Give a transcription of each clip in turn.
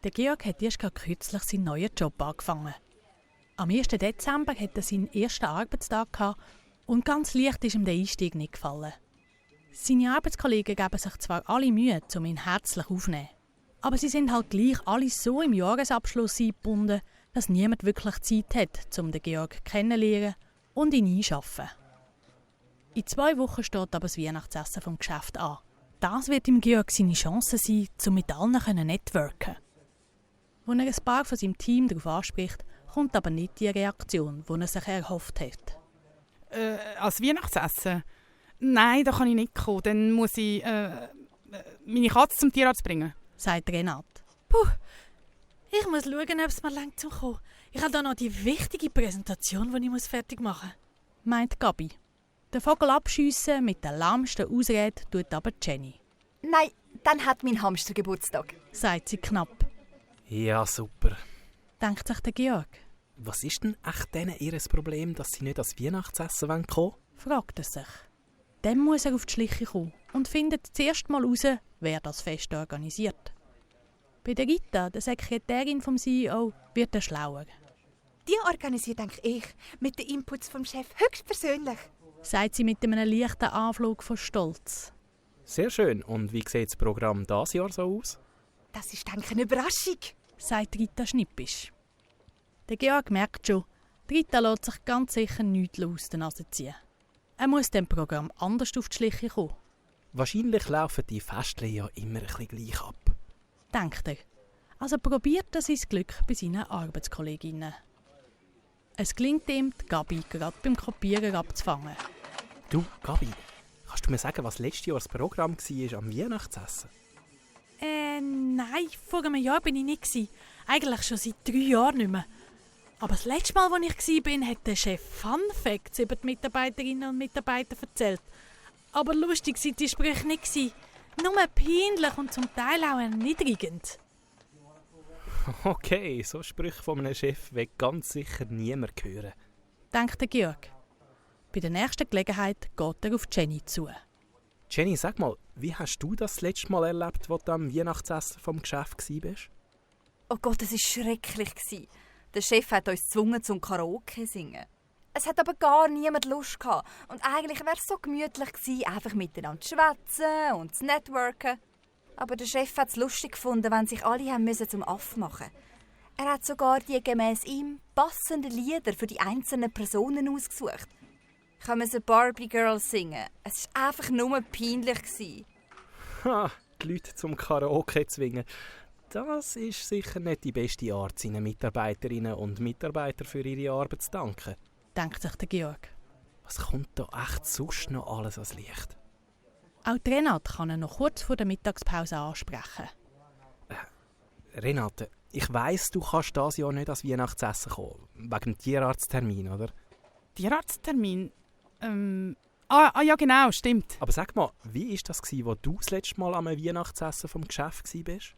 Der Georg hat erst kürzlich seinen neuen Job angefangen. Am 1. Dezember hatte er seinen ersten Arbeitstag gehabt und ganz leicht ist ihm der Einstieg nicht gefallen. Seine Arbeitskollegen geben sich zwar alle Mühe, um ihn herzlich aufzunehmen, aber sie sind halt gleich alle so im Jahresabschluss eingebunden, dass niemand wirklich Zeit hat, um den Georg kennenzulernen und ihn einzuschaffen. In 2 Wochen steht aber das Weihnachtsessen vom Geschäft an. Das wird im Georg seine Chance sein, um mit allen networken. Als er ein paar von seinem Team darauf anspricht, kommt aber nicht die Reaktion, die er sich erhofft hat. Als Weihnachtsessen? Nein, da kann ich nicht kommen. Dann muss ich meine Katze zum Tierarzt bringen, sagt Renat. Puh, ich muss schauen, ob es mir reicht zum Kommen. Ich habe da noch die wichtige Präsentation, die ich fertig machen muss, meint Gabi. Den Vogel abschiessen mit der lahmsten Ausrede tut aber Jenny. Nein, dann hat mein Hamster Geburtstag, sagt sie knapp. Ja, super, denkt sich der Georg. Was ist denn echt denen ihr Problem, dass sie nicht ans Weihnachtsessen kommen wollen? Fragt er sich. Dann muss er auf die Schliche kommen und findet zuerst mal heraus, wer das Fest organisiert. Bei der Rita, der Sekretärin vom CEO, wird er schlauer. Die organisiert eigentlich ich, mit den Inputs vom Chef höchstpersönlich, sagt sie mit einem leichten Anflug von Stolz. Sehr schön. Und wie sieht das Programm dieses Jahr so aus? Das ist, denke ich, eine Überraschung, sagt Rita schnippisch. Der Georg merkt schon, Rita lässt sich ganz sicher nichts aus der Nase ziehen. Er muss dem Programm anders auf die Schliche kommen. Wahrscheinlich laufen die Festchen ja immer ein bisschen gleich ab, denkt er. Also probiert er sein Glück bei seinen Arbeitskolleginnen. Es gelingt ihm, die Gabi gerade beim Kopieren abzufangen. Du, Gabi, kannst du mir sagen, was letztes Jahr das Programm war am Weihnachtsessen? Nein, vor einem Jahr bin ich nicht. Eigentlich schon seit 3 Jahren nicht mehr. Aber das letzte Mal, als ich war, hat der Chef Fun Facts über die Mitarbeiterinnen und Mitarbeiter erzählt. Aber lustig waren die Sprüche nicht. Nur peinlich und zum Teil auch erniedrigend. Okay, so Sprüche von einem Chef will ganz sicher niemand hören, denkt der Georg. Bei der nächsten Gelegenheit geht er auf Jenny zu. Jenny, sag mal, wie hast du das letzte Mal erlebt, als du am Weihnachtsessen vom Geschäft warst? Oh Gott, das war schrecklich. Der Chef hat uns gezwungen zum Karaoke singen. Es hat aber gar niemand Lust gehabt. Und eigentlich wäre es so gemütlich gewesen, einfach miteinander zu schwätzen und zu networken. Aber der Chef hat es lustig gefunden, wenn sich alle haben müssen zum Aff machen. Er hat sogar die gemäss ihm passenden Lieder für die einzelnen Personen ausgesucht. Ich musste Barbie Girl singen. Es war einfach nur peinlich. Ha, die Leute zum Karaoke zwingen. Das ist sicher nicht die beste Art, seinen Mitarbeiterinnen und Mitarbeitern für ihre Arbeit zu danken, denkt sich der Georg. Was kommt da echt sonst noch alles ans Licht? Auch Renat kann er noch kurz vor der Mittagspause ansprechen. Renate, ich weiss, du kannst dieses Jahr nicht ans Weihnachtsessen kommen, wegen dem Tierarzttermin, oder? Tierarzttermin? Ja genau, stimmt. Aber sag mal, wie war das, als du das letzte Mal am Weihnachtsessen vom Geschäft warst?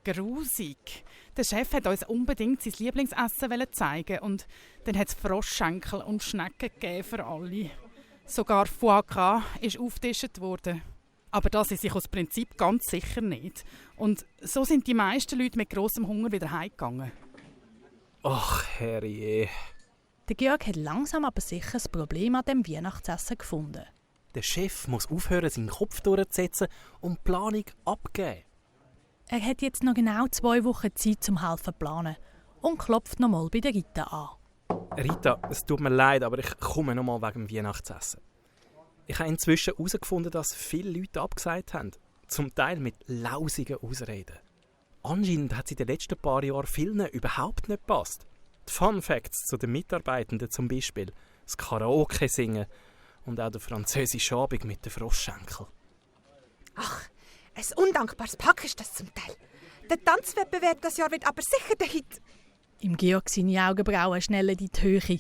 Grusig. Der Chef hat uns unbedingt sein Lieblingsessen zeigen und dann hat es Froschschenkel und Schnecken gegeben für alle. Sogar Foie Gras ist aufgetischt worden. Aber das ist sich aus Prinzip ganz sicher nicht. Und so sind die meisten Leute mit grossem Hunger wieder heimgegangen. Ach, herrje. Der Georg hat langsam aber sicher ein Problem an dem Weihnachtsessen gefunden. Der Chef muss aufhören, seinen Kopf durchzusetzen und die Planung abgeben. Er hat jetzt noch genau 2 Wochen Zeit zum Helfen zu planen und klopft nochmal bei der Rita an. Rita, es tut mir leid, aber ich komme nochmal wegen dem Weihnachtsessen. Ich habe inzwischen herausgefunden, dass viele Leute abgesagt haben. Zum Teil mit lausigen Ausreden. Anscheinend hat es in den letzten paar Jahren vielen überhaupt nicht gepasst. Die Fun Facts zu den Mitarbeitenden zum Beispiel, das Karaoke singen und auch der französische Abend mit den Froschschenkel. Ach, ein undankbares Pack ist das zum Teil. Der Tanzwettbewerb das Jahr wird aber sicher der Hit. Im Georg seine Augenbrauen schnellen in die Höhe.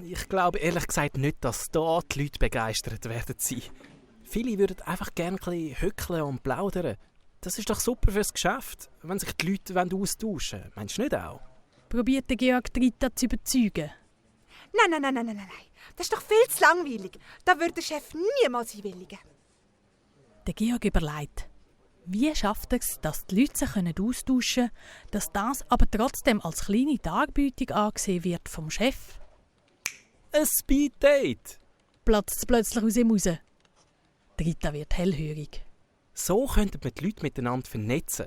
Ich glaube ehrlich gesagt nicht, dass da die Leute begeistert werden sein. Viele würden einfach gerne ein bisschen hückeln und plaudern. Das ist doch super fürs Geschäft, wenn sich die Leute austauschen wollen. Meinst du nicht auch? Probiert der Georg die Rita zu überzeugen. Nein. Das ist doch viel zu langweilig. Da würde der Chef niemals einwilligen. Der Georg überlegt. Wie schafft er es, dass die Leute sich austauschen können, dass das aber trotzdem als kleine Darbietung angesehen wird vom Chef? Ein Speeddate! Platzt es plötzlich aus ihm raus. Rita wird hellhörig. So könnten wir die Leute miteinander vernetzen.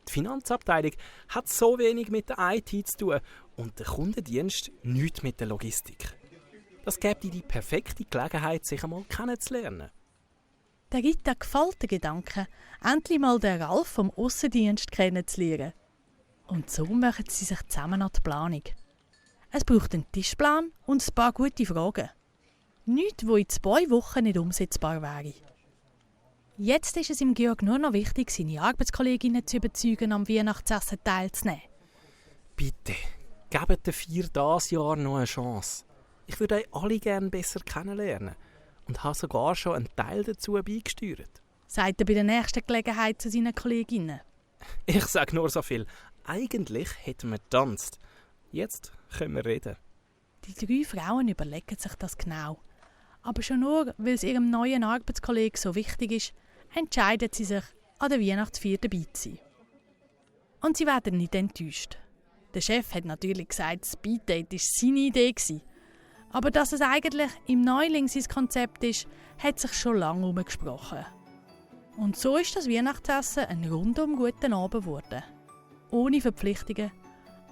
Die Finanzabteilung hat so wenig mit der IT zu tun und der Kundendienst nichts mit der Logistik. Das gäbe dir die perfekte Gelegenheit, sich einmal kennenzulernen. Der Rita gefällt der Gedanke, endlich mal den Ralf vom Aussendienst kennenzulernen. Und so machen sie sich zusammen an die Planung. Es braucht einen Tischplan und ein paar gute Fragen. Nichts, wo in 2 Wochen nicht umsetzbar wäre. Jetzt ist es ihm Georg nur noch wichtig, seine Arbeitskolleginnen zu überzeugen, am Weihnachtsessen teilzunehmen. Bitte, gebt den 4 dieses Jahr noch eine Chance. Ich würde euch alle gerne besser kennenlernen und habe sogar schon einen Teil dazu beigesteuert. Sagt er bei der nächsten Gelegenheit zu seinen Kolleginnen. Ich sage nur so viel. Eigentlich hätten wir getanzt. Jetzt können wir reden. Die 3 Frauen überlegen sich das genau. Aber schon nur, weil es ihrem neuen Arbeitskollegen so wichtig ist, entscheiden sie sich, an der Weihnachtsfeier dabei zu sein. Und sie werden nicht enttäuscht. Der Chef hat natürlich gesagt, das Speeddate war seine Idee. Aber dass es eigentlich im Neuling sein Konzept ist, hat sich schon lange herumgesprochen. Und so ist das Weihnachtsessen ein rundum guter Abend geworden. Ohne Verpflichtungen,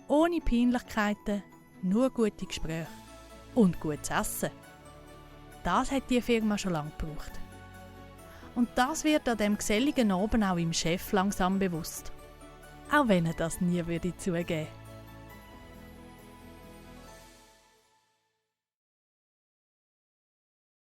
ohne Peinlichkeiten, nur gute Gespräche und gutes Essen. Das hat die Firma schon lange gebraucht. Und das wird an dem geselligen Abend auch im Chef langsam bewusst. Auch wenn er das nie würde zugeben.